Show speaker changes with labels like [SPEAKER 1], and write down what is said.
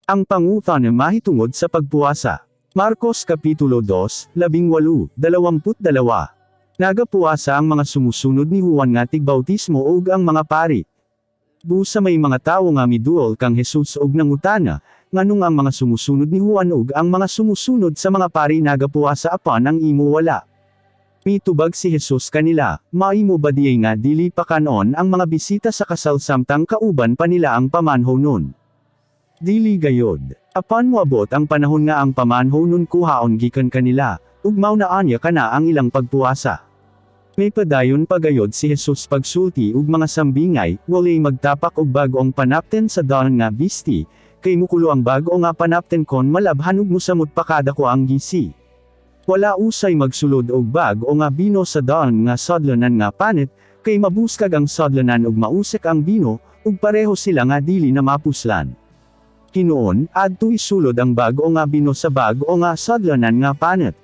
[SPEAKER 1] Ang pangutana mahitungod sa pagpuasa. Marcos Kapitulo 2, 18, 22. Nagapuasa ang mga sumusunod ni Juan nga tigbautismo ug ang mga pari. Busa may mga tawo nga miduol kang Jesus og nangutana, "Nganong ang mga sumusunod ni Juan ug ang mga sumusunod sa mga pari nagapuasa apan ang imo wala?" Mitubag si Jesus kanila, "Maimo ba diay nga dili pakanon ang mga bisita sa kasal samtang kauban pa nila ang pamanhonon? Dili gayod. Apan moabot ang panahon nga ang pamanhonon kuhaon gikan kanila, ug mao na anya kana ang ilang pagpuasa." May padayon pa gayod si Jesus pagsulti og mga sambingay, "Walay magtapak og bag-ong panapten sa daan nga bisti, kay mukulo ang bag-o nga panapten kon malabhan ug musamot pa kadako ang gisi. Wala usay magsulod og bag-o nga bino sa daan nga sudlanan nga panit, kay mabuskag ang sudlanan ug mausik ang bino, ug pareho sila nga dili na mapuslan. Hinuon, adto isulod ang bag-o nga bino sa bag-o nga sudlanan nga panit."